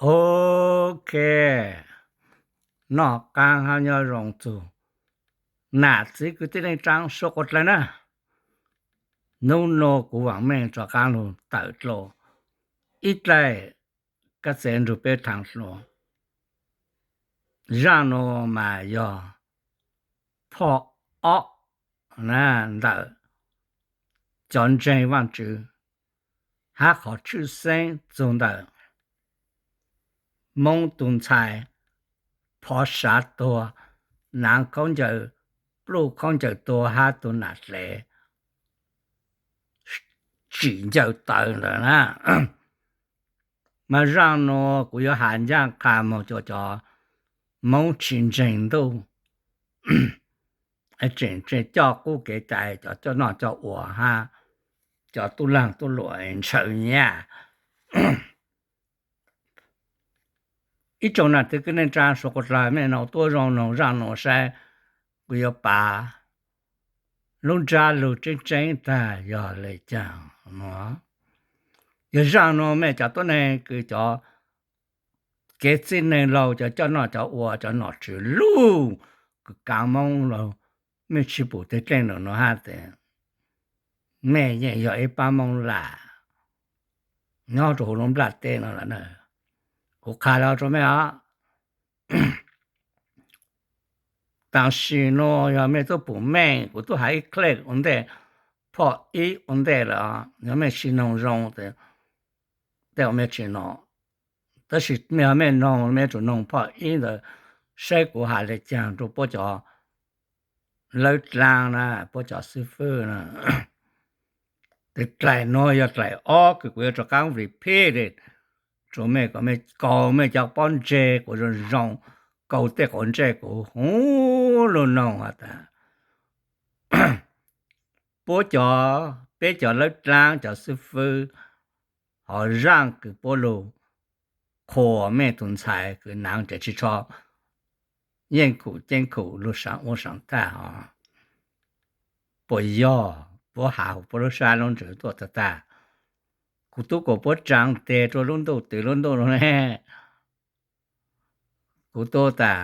Ok, noj qaab hab nyob zoo txug nam txiv kwv tij neej tsaa suav quas dlawg na. Nub nua kuv Vaam Meej rov qaab lug tawm dlua ib dlaim kab txev nrug peb thaam dlua. Zaaj nua mas yog phoj ob ntawm cov ntseeg Vaajtswv hab qhov tshwj xeeb txug ntawm Moob tug ntxhais phov sav tuag, naav khaub ncaws, pluj khaub ncaws tuag hab tug nam dlev tsim ncaws tawv ntawd na. Mas zaaj nua kuv yuav has ncaaj qha moog rua cov Moob tsi ntseeg ntuj, tseem tseem coj qub kev cai, cov coj noj coj ua hab cov tub laag tub luam ntshaw nyaj. Ib tsoom nam txiv kwv tij neej tsaa suav quas dlawg, mej noog tuab zoo noog zaaj nua saib kuv yuav pav lub ntsab lug tseeb tseeb tag yog le caag. Yog zaaj nua mej cov tuab neeg kws cov kev txij neeg laug, cov coj noj cov ua, cov nom tswv luj kws kaav Moob laug, mej tsi pum teg dleej num nua hab tes mej yeej yog ib paab Moob Lam nyob rua huv lub nplaj teb no lawm na. Kuv qha lug rua mej os, tam sim nua yog mej tub pum mej, kuv tub has ib clip ua ntej, phoj ib ua ntej lawm, yog mej tsi noog zoo tes tej mej tsi noog, tab sis mej yog mej noog mej yuav tsum noog phoj ib ntawd saib kuv has le caag rua puab cov lawb dlaab na, puab cov xib fwb na. Tes dlaim nua yog dlaim ob kws kuv yuav rov qaab repeat rua mej kom mej kaus mej cov pob ntseg kuv zoo zoo, kaus tej quav ntsej kuv huv lug noog has tas puab cov, peb cov lawb dlaab cov xib fwb ho zaaj kws puab lug qhuas mej tug ntxhais kws naav tes tsi tsho yeej khum ceeb khum lug saav ua saav tag os. Puas yog puab has huv puab lub sab lub ntsws tuaj tag tag? Kuv tub kuas puab tsaa teg rua lub ntuj twg lub ntuj lug ne? Kuv tub tas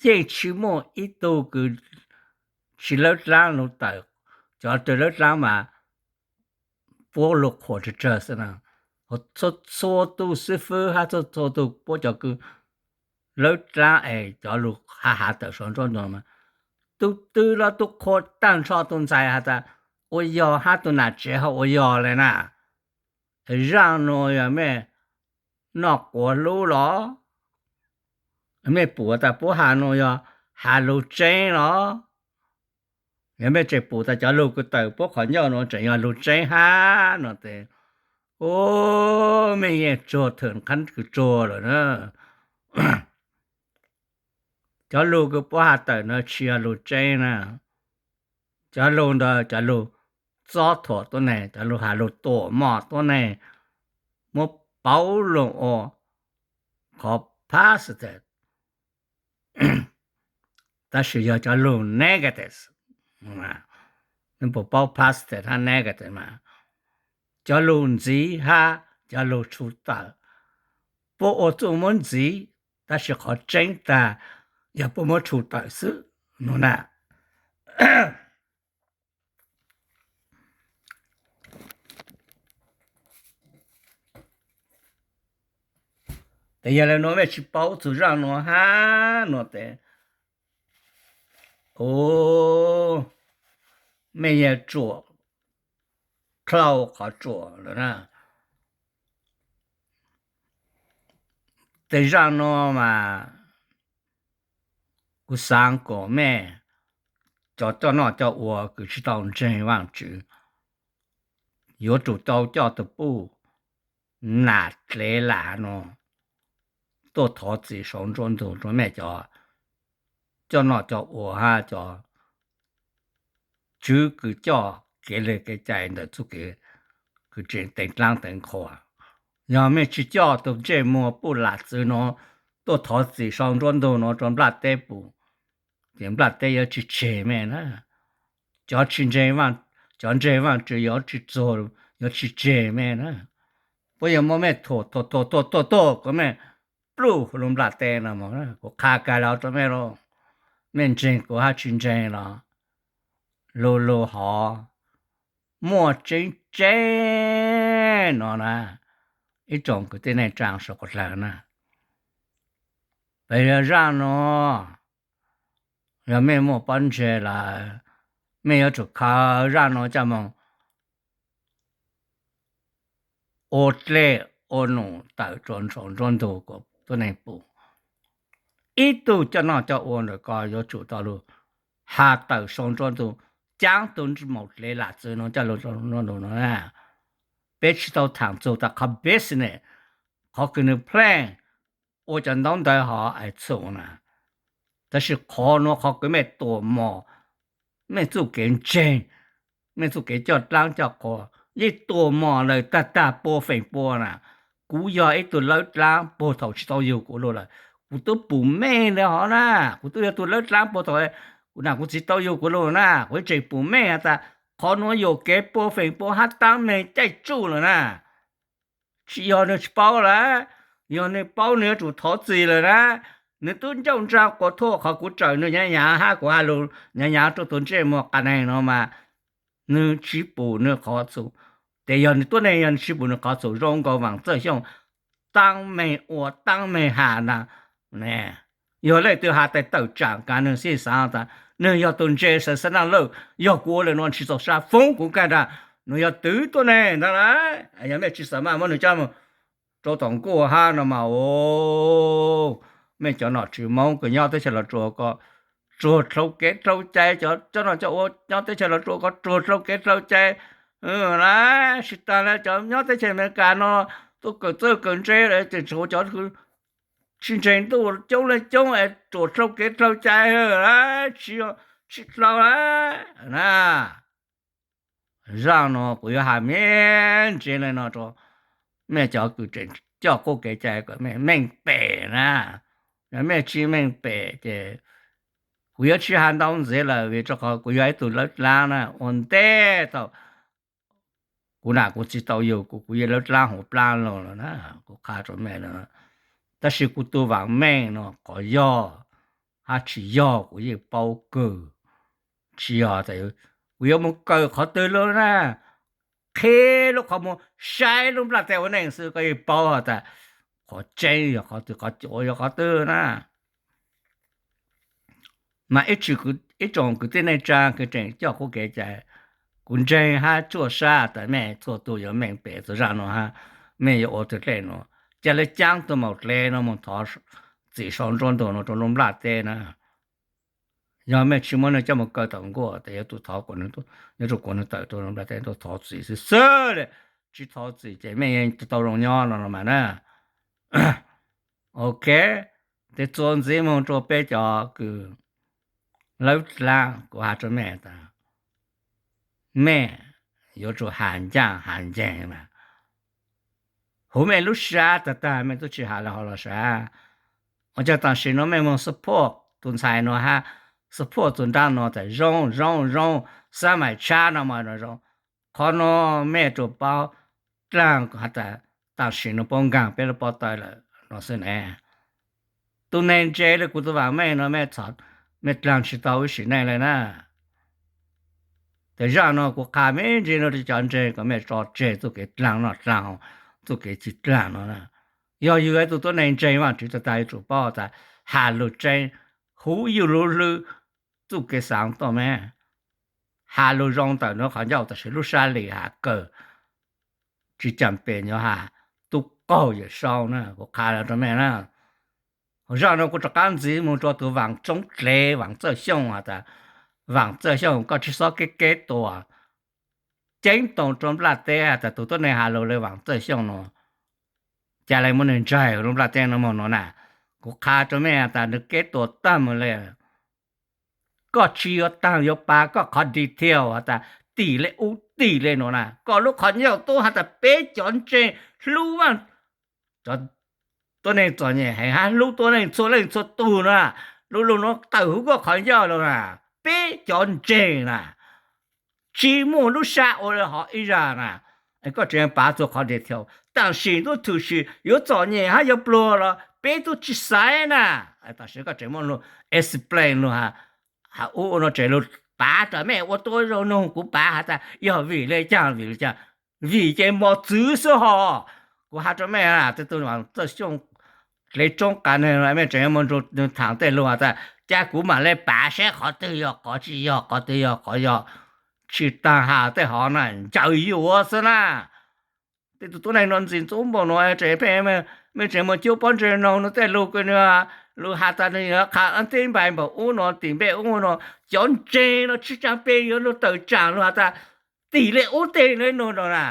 yeej tsi muaj ib tug kws tsi lawb dlaab lug tawm, cov tug lawb dlaab mas puab lug qhuas tsawg tsawg xwb na. Txhua txhua tug xib fwb hab txhua txhua tug puab cov kws lawb dlaab es cov lug has has tawm saum nruab ntug mas tub twg los tub qhuas taag nrho tug ntxhais has tas ua yog hab tug nam tsev ho ua yog le na. Zaaj nua yog mej noj quav hlub los? Mej pum tas puab has nua yog has lug tseeb los? Yog mej tseem pum tas cov lug kws tawm puab qhov ncauj nua tseem yog lug tseeb hab nua tes, u, mej yeej tsuag thwm qhab kws tsuag lawm na. Cov lug kws puab has tawm nua tsi yog lug tseeb na. Cov lug ntawd cov lug txob thuam tuab neeg, cov lug has lug tuam mom tuab neeg, muab pauv lug ua qhov positive, tab sis yog cov lug negative, puas paub positive hab negative mas? Cov lug ntxiv hab cov lug tshu tawm. Puab ua txuj muab ntxiv, tab sis qhov tseeb tag yog puab muab tshu tawm xwb nua na. Tes yog le nua mej tsi paub txug zaaj nua hab nua tes, u, mej yog tsuam dlhau qhov tsuam lawm na. Tes zaaj nua mas kuv xaav kom mej cov coj noj coj ua kws tsi tau ntseeg Vaajtswv yuav tsum tau coj tug puj nam dlev lam nua tuaj thov txim saum nruab ntug rua mej cov coj noj coj ua hab cov tswv kws coj kev le kev cai ntawm txuj kev kws tseem teev dlaab teev qhua. Yog mej tsi coj tug ntsej muag puj lam txwv nua tuaj thov txim saum nruab ntug nua rua nplaj teb pum, ces nplaj teb yuav tsi tseg mej na. Cov tsi ntseeg, cov ntseeg Vaajtswv yuav tsi txuag, yuav tsi tseg mej na. puab yuav muab mej thuam thuam thuam thuam thuam kom mej pluj lub nplaj teb no mus. Kuv qha kag los rau mej lauj, mej ntseeg kuv hab tsis ntseeg los lug lug hov, muaj tseeb tseeb no na, ib tsoom kwv tij neej tsaa suav quas dlawg na. Peb yog zaaj nuav, yog mej muaj pob ntseg lawm, mej yuav tsum khaws zaaj nuav coj moog ua dlej ua num tawm rua sau nruab ntug kuas tuab neeg pum. Ib tug coj noj coj ua ntawm ko yuav tsum tau lug has tawm sau nruab ntug, caab tug maum dlev lam txwv nuav coj lug sau nruab ntug nuav na. Peb tsis tau thaam txug tas qhov business, qhov kws nwg plan ua cov ntaub ntawv hov es txhum na. Tab sis qhov nuav qhov kws mej tuam mom, mej txuj kev ntseeg, mej txuj kev coj dlaab coj qhua yeej tuam mom lawm tag tag pua feem pua na. Kuv yog ib tug lawb dlaab puag thaum tsis tau yug kuv lug lawm, kuv tub pum mej ntawd hov na. Kuv tub yog tug lawb dlaab puag thaum kuv nam kuv txiv tau yug kuv lug na, kuv tseem pum mej has tas qhov nuav yuam kev pua feem pua hab taab meeg caij tsuj lawm na. Tsis yog nwg tsis paub lawm, yog nwg paub nwg yuav tsum thov txim lawm na. Nwg tub ncauj ntsaa quas thuaj qhov kuv tsaws nwg nyav nyav hab kuv has lug nyav nyav rua tug ntsej muag qas neeg no mas nwg tsis pum nwg qhov txhum. Tes yog nwg tuab neeg yog nwg tsis pum nwg qhov txhum zoo nkaus Vaam Txawj Xyooj taab meeg ua taab meeg has na. Yog leej twg has tas tawm tsaam kav nwg xij xaav tas nwg yog tug ntse xav xav naaj lawj, yog kuv ua le nuav tsis txaus sab foob kuv kag nrag, nwg yog twv tuab neeg ntag lawm. Yog mej tsis xav maj muab nwg coj moog rua tom nkuaj hab no mas, mej cov nom tswv Moob kws nyob teb chaws Los Tsuas ko ruag dlhau kev dlhau cai, cov coj noj coj ua nyob teb chaws Los Tsuas ko ruag dlhau kev dlhau cai. Na, tsis taag le cov nyob teb chaws Amelikas no tuaj kawm txawj kawm ntse, tseem tshuav cov tsis ntseeg ntuj coob leej coob es ruam dlhau kev dlhau cai na, tsis, tsis dlhau na. Zaaj nuav kuv yuav has me ntsis le no rua mej cov kws tseem coj qub kev cai kom mej meej pem na. Yog mej tsis meej pem ces kuv yuav tsis has ntau ntxiv lawm, vim rua qhov kuv yog ib tug lawb dlaab na, ua ntej thaum kuv nam kuv txiv tau yug kuv, kuv yeej lawb dlaab huv plaab lug lawm na, kuv qha rua mej. Tab sis kuv tug vaam meej no qhov yog hab tsis yog kuv yeej paub kawg. Tsis yog tas kuv yuav moog kawm qhov twg lug na, qheb lub qhov muag saib lub nplaj teb ua neej xwb koj yeej paub has tas qhov tseeb yog qhov twg, qhov cuav yog qhov twg na. Mas ib tsoom kwv tij neej tsaa kws tseem coj qub kev cai, kuv ntseeg hab tsuaj sab tas mej txhua tug yuav meej pem txug zaaj nuav hab mej yuav ua tug dlej nuav, ca le caab tug maum dlev nuav moog thov txim sau nruab ntug nuav rua lub nplaj teb na. Yog mej tsis muab nwg coj moog kaw tom nkuaj tes yuav tsum thov kuas nwg, yuav tsum kuas nwg tawm rua lub nplaj teb tuaj thov txim xwb xwb le. Tsis thov txim ces mej yeej tsis tau zoo nyob no los mas na. Ok, tes txuas ntxiv moog rua peb cov kws lawb dlaab, kuv has rua mej tas mej yuav tsum has ncaaj has nceeg mas huv mej lub sab tag tag mej tub tsis has le hov los sav. Ua caag tam sim nuav mej moog support tug ntxhais nuav hab support tug nraug nuav tas zoo zoo zoo, xab mais tshab no mas zoo. Qhov nuav mej tsum paub dlaag has tas tam sim nuav puab nkaag peb lub pob tawb lawm no xwb ne. Tug neeg ntse le kuv tug vaam meej nuav mej, mej dlaag tsis tau ib sim neej le na. Tes zaaj nuav kuv qha me ntsis nuav rua cov ntseeg kom mej tso tseg txuj kev dlaag noj dlaag haus, txuj kev tsi dlaag nuav na. Yog yug ib tug tuab neeg ntseeg Vaajtswv tag tag yuav tsum paub tas has lug tseeb, huv yug lub hlwb, txuj kev xaav tuaj mej. Has lug zoo ntawm nuav qhov ncauj tab sis lub sab lim has kawg, tsis caam pem nyuav has tub qaug yawm saub na, kuv qha rua mej na. Zaaj nuav kuv rov qaab ntxiv moog rua tug Vaam Tsoob Dlev, Vaam Txawj Xyooj has tas, Vaam Txawj Xyooj koj tsi xob keb keb tuas, ceeb toom rua nplaj teb has tas tug tuab neeg has lug le Vaam Txawj Xyooj nuav, ca le muab nwg ntsaig lub nplaj teb nuav moog nuav na. Kuv qha rua mej has tas nwg keb tuas taag moog le. Koj tsi yuav taag yuav pav koj qhov detail has tas tim le ub tim le nuav na, koj lub qhov ncauj tub has tas peb cov ntseeg hlub Vaaj, cov tuab neeg txom nyem heev hab hlub tuab neeg txhua leej txhua tug na, lub lug nuav tawm huv koj qhov ncauj lug na, peb cov ntseeg na, tsi muaj lub sab ua le hov ib zag na. Koj tseem pav txog qhov detail, tam sim ntuj twm sim yuav txom nyem hab yuav pluag los peb tub tsis xaiv na. Tam sim koj tseem muaj lug explain lug has ub ua no, tseem lug pav tas mej ua tuab zoo nug kuv pav has tas yog vim le caag vim le caag. Vim ces mos txwv xwb hos. Kuv has rua mej, tej tug Txawj Xyooj dlev tsoob qav neeg, mej tseem moog nrug nwg thaam tej lug has tas ca kuv mam le pav saib qhov twg yog qhov tsis yog, qhov twg yog qhov yog. Tsis taag has tej hov na, ncaws yuav xwb na. Tej tug tuab neeg no ntxim ntxub npaum no, mej tseem moog cuab pob ntseg noog nwg tej lug kws nwg lug has tas nwg yuav qha teb npai npaum ub no tim npe ub no, cov ntseeg no tsis tsaa pe yuav lug tawm tsaam lug has tas tim le ub tej le nuav no na.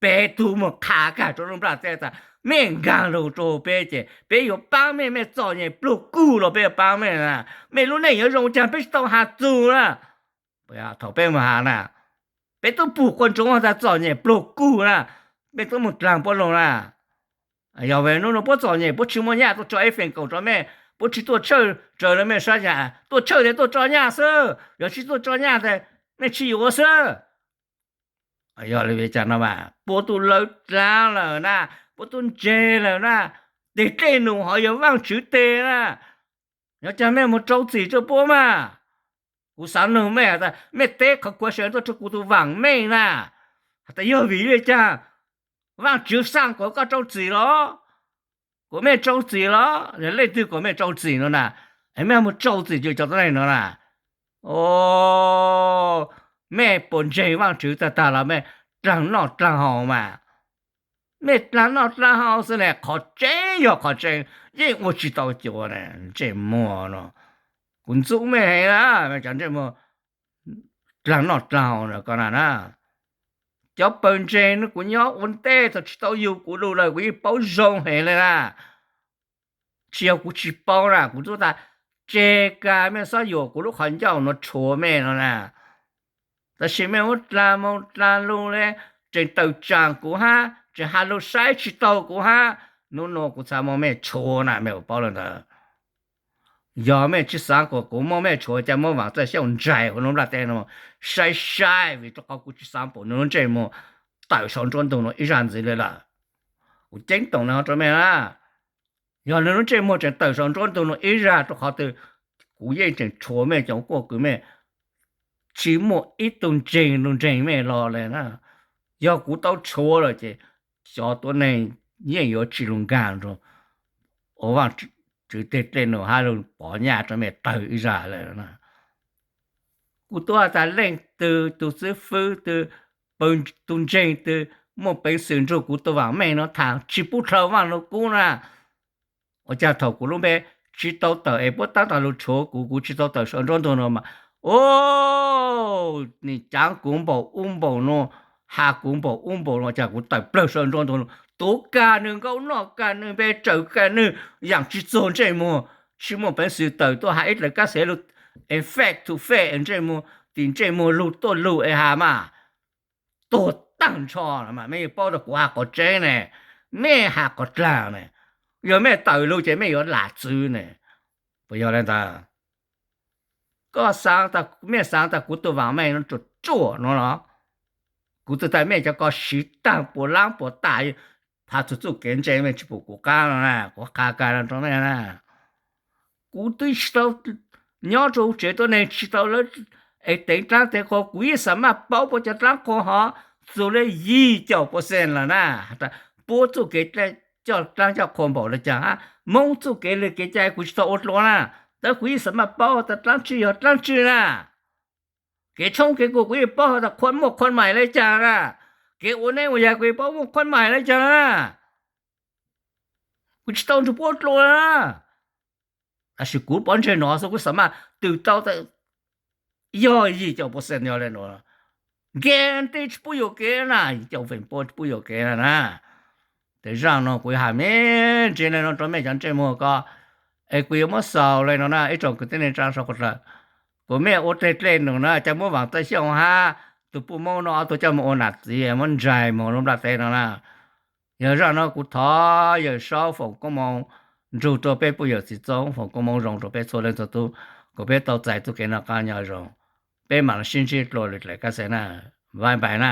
Peb tug moog qha kag rua lub nplaj teb tas mej nkaag lug rua peb ces peb yuav paab mej, mej txom nyem pluag kug los peb yuav paab mej na. Mej lub neej yuav zoo caag peb tsis tau has txug na. Thaum peb moog has na, peb tub pum quas ntsoov has tas txom nyem pluag kug na, mej tub moog dlaag puab lug na. Yog nub nua puab txom nyem puab tsis muaj nyaj tuaj tso ib feem kaum rua mej, puab tsis tuaj tshawj raws le mej sab yam, tuaj tshawj tes tuaj tso nyaj xwb, yog tsis tuaj tso nyaj tes mej tsis yuav xwb. Yog le vim caag no mas puab tub lawv dlaab lawm na, puab tub ntseg lawm na, tes dlej num hov yog Vaajtswv tes na. Yuav caag mej moog rau txim rua puab mas. Kuv xaav nug mej has tas mej teb qhov kuv sawv tuaj rua kuv tug vaam meej na, has tas yog vim le caag? Vaajtswv xaa kom koj rau txim los? Kom mej rau txim los? Leej twg kom mej rau txim no na? Es mej moog rau txim rua cov tuab neeg no na? O, mej puas ntseeg Vaajtswv tag tag los mej dlaag noj dlaag haus mas? Mej dlaag noj dlaag haus xwb ne, qhov tseeb yog qhov tseeb, yeej ua tsis tau cuav ne, ntsej muag no. Kuv ntxub mej heev na, mej cov ntsej muag dlaag noj dlaag haus ko na na. Cov pawg ntseeg nua kuv nyob ua ntej thaum tsis tau yug kuv lug lawm kuv yeej paub zoo heev le na. Tsis yog kuv tsis paub na, kuv txhub tas tseg kag mej xob yuam kuv lub qhov ncauj no tshuav mej no na. Tab sis mej muab dlaag moog dlaag lug le, tseem tawm tsaam kuv hab, tseem has lug saib tsis taug kuv hab. Nub nua kuv txhad muab mej tshuav na, mej puas paub le ntawd? Yog mej tsis xaav kom kuv muab mej tshuav, ca muab Vaam Txawj Xyooj ntsais huv lub nplaj teb no saib saib, vim rua qhov kuv tsis xaav pum nws lub ntsej muag tawm saum nruab ntug no ib zag ntxiv le lawm. Kuv ceeb toom no rua mej na, yog nws lub ntsej muag tseem tawm saum nruab ntug no ib zag rua qhov twg, kuv yeej tseem tshuav mej cov kuaj kws mej tsis muaj ib tug ntseeg lug ntseeg mej los le na. Yog kuv tau tshuav lawm ces cov tuab neeg yeej yuav tsis lug nkaag rua ua Vaajtswv tej dlej num hab lug pov nyaj rua mej tawg ib zag le na. Kuv tub has tas leej twg tug xib fwb twg, tug ntseeg twg muaj peev xwm nrug kuv tug vaam meej no thaam tsis pub dlhau vaaj lug kub na. Ua caag thaum kuv lub npe tsis tau tawm es puab taab tas lug tshuav kuv, kuv tsis tau tawm saum nruab ntug no mas, o, nim caav kuv npaum ub npaum no, has kuv npaum ub npaum no, ua caag kuv tawm plawg saum nruab ntug no, tuav kag nwg, nkauj noj kag nwg, npe tsawm kag nwg, yaam tsis txuag ntsej muag, tsis muaj peev xwm tawm tuaj has ib dlaim kab xev lug, e face to face ntsej muag tim ntsej muag lug tuaj lug es has mas tuag taag nrho los mas mej yeej paub tas kuv has qhov tseeb ne, mej has qhov dlaag ne. Yog mej tawm lug ces mej yuav lam txwv ne. Puas yog le ntawd? Koj xaav tas, mej xaav tas kuv tug vaam meej no ruam ruam no los? Kuv txhub tas mej cov ko siv taag puas laab puas tam, phaav txug txuj kev ntse mej tsis pum kuv qaab no na, kuv qha kag rua mej na. Kuv twb tsis tau nyob rua tsev tuab neeg tsis tau lawv es teev dlaab teev qhua, kuv yeej xaam maj paub puab cov dlaab qhua hov txug le yim caum percent lawm na. Has tas puab txuj kev coj dlaab coj qhua npaum le caag hab, Moob txuj kev le kev cai kuv tsis tau ua dlua na, tab kuv yeej xaam maj paub tas dlaab tsi yog dlaab tsi na. Kev tshoob kev kub kuv yeej paub tas qhua muaj qhua maim le caag na. Kev ua neb ua yaig kuv yeej paub muaj qhua maim le caag na. Kuv tsis tau nrug puab ua dlua na. Tab sis kuv pov ntseg no xwb kuv xaam maj tw tau tas yog yim caum percent yog le nuav, guarantee tsis pub yuam kev na, yim caum feem pua tsis pub yuam kev na. Tes zaaj no kuv yuav has me ntsis le no rua mej cov ntsej muag ko, es kuv yuav muab xaus le no na ib tsoom kwv tij neej tsaa sau qhua dlawg. Kuas mej ua dleg dlej num na, ca muab Vaam Txawj Xyooj hab tug puj Moob no ob tug coj moog ua nam txiv muab ntsais moog lub nplaj teb no na. Yog zaaj no kuv thov Yawm Saub foom koob moov nrug rua peb puj yawm txiv txoob, foom koob moov zoo rua peb txhua leej txhua tub, kuas peb tau txais txuj kev noj qaab nyob zoo. Peb maam le sib ntsib dlua lwm dlaim kab xev na. Bye bye na.